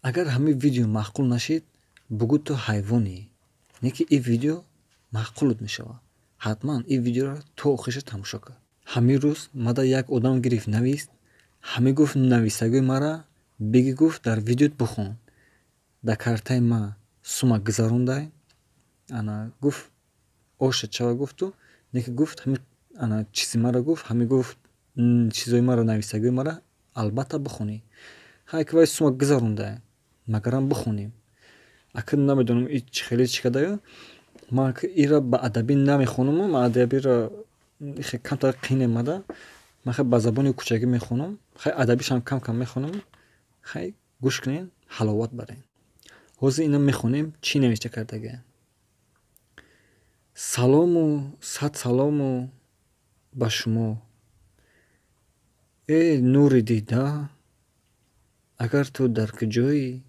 Агар ҳамин видео маъқул нашид, бугӯ, ту ҳайвонӣ. Не ки ин видео маъқулут мешавад. Ҳатман ин видеоро то охириша тамошо кун. Ҳамин рӯз мада як одам гирифт, навист, ҳамин гуфт: «Нависагои мара биги», гуфт, «дар видеот бихон. Дар картаи ма сума гузарондай». Ана гуфт, оша чава гуфту, не ки гуфт, ҳамин ана чизи мара гуфт, ҳамин гуфт, чизои мара, нависагои мара албатта бихонӣ. Ҳай ки вай сума гузарондай, магарам бихонем. Акн намедонам, и чӣ хеле чӣ кардаю. Ман ира ба адабӣ намехонаму, ман адабиро камтар қиин омада. Ман хай ба забони кӯчагӣ мехонам, хай адабишам кам кам мехонам. Хай, гӯш кунед, ҳаловат баред. Ҳозир ина мехонем, чӣ навишта кардага. Салому сад салому ба шумо, э нури дида, агар ту дар куҷоӣ,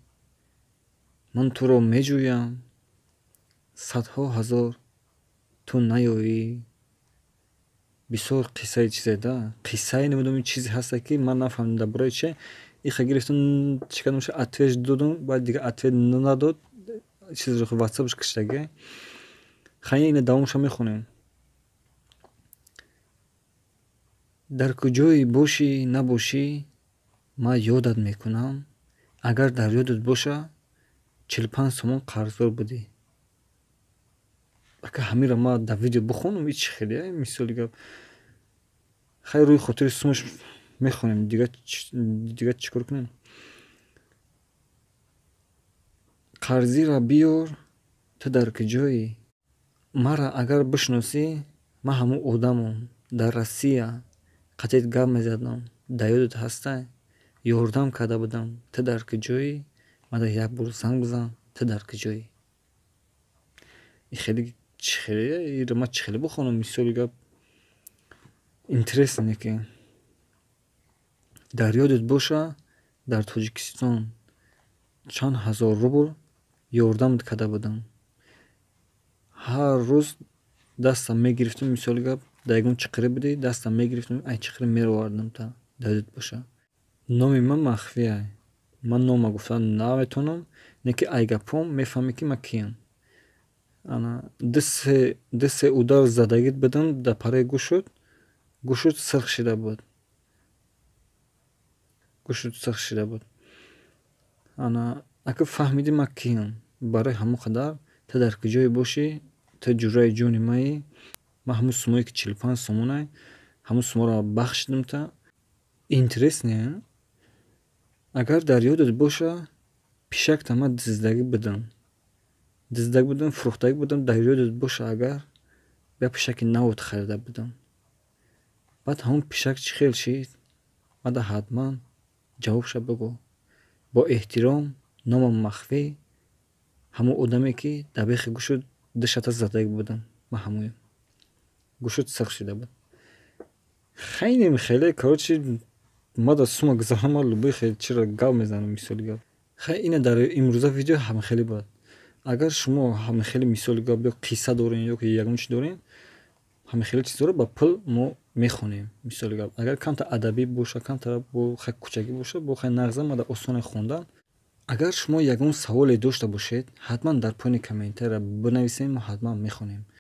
ман туро меҷӯям садҳо ҳазор, ту наёӣ. Бисёр қиссаи чизе да, қиссае намедонам, чизе ҳаста, ки ман нафаҳмидам, дар бораи че. Иха гирифтам, чӣ кардам, ответ додум, баъд дига ответ надод, чизро ватсапш киштага. Хай, ина давомша мехонем. Дар куҷое бошӣ, набошӣ, ман ёдат мекунам. Агар дар ёдат боша, 45 сомон қарздор будӣ. Ака, ҳаминро ман дар видео бихонам, и чӣ хеле, мисоли гап. Хай, рӯи хотири сумаш мехонем, дига чӣ кор кунем? Қарзира биёр, ту дар куҷоӣ? Мара агар бишносӣ, ман ҳамун одамам, дар Россия қатъият гап мезадам, дар ёдат ҳастай? Ёрдам карда будам, ту дар куҷоӣ? Мада як бор занг бизан, ту дар куҷоӣ? И хеле чӣ хеле, иро ман чӣ хеле бихонам, мисоли гап, интересно. Ки дар ёдат боша, дар Тоҷикистон чанд ҳазор рубл ёрдамат карда будам. Ҳар рӯз дастам мегирифтам, мисоли гап, дар ягон чиқирӣ будӣ, дастам мегирифтам, ай чиқирӣ меровардам та. Дар ёдат боша, номи ман махфиай, ман нома гуфтан наметавонам, не ки ай гапҳом мефаҳмӣ, ки ман киям. Ана ду се удар задагит будам дар параи гӯшут, гӯшут сирх шида буд, гӯшут сирх шида буд. Ана ака, фаҳмидӣ, ман киям. Барои ҳамон қадар, ту дар куҷое бошӣ, ту ҷуръаи ҷони маӣ. Ман ҳамун сумое, ки 45 сомонай, ҳамун суморо бахшидам та. Интересно, агар дар ёдат боша, пишакта ман дуздагӣ будам, дуздагӣ будам, фурӯхтагӣ будам. Дар ёдат боша, агар як пишаки навот харида будам, баъд ҳамун пишак чӣ хел шид, мада ҳатман ҷавобша бигӯ. Бо эҳтиром, номам махфӣ, ҳамун одаме, ки дар бехи гӯшут ду шата задагӣ будам, ман ҳамоям, гӯшут сирх шида буд. Хайнем хеле, короче, мада сума гузарам, ман любой хел чиро гап мезанам, мисоли гап. Хай, ина дар имрӯза видео ҳамахеле буд. Агар шумо ҳамахеле, мисоли гап, ё қисса дорем, ё ки ягон чи дорем, ҳамахеле чизҳоро ба пул мо мехонем. Мисоли гап, агар камтар адабӣ боша, камтар бо хай кӯчагӣ боша, бо хай нағза, мада осоне хондан. Агар шумо ягон саволе дошта бошед, ҳатман дар поёни комментария бинависем, мо ҳатман мехонем.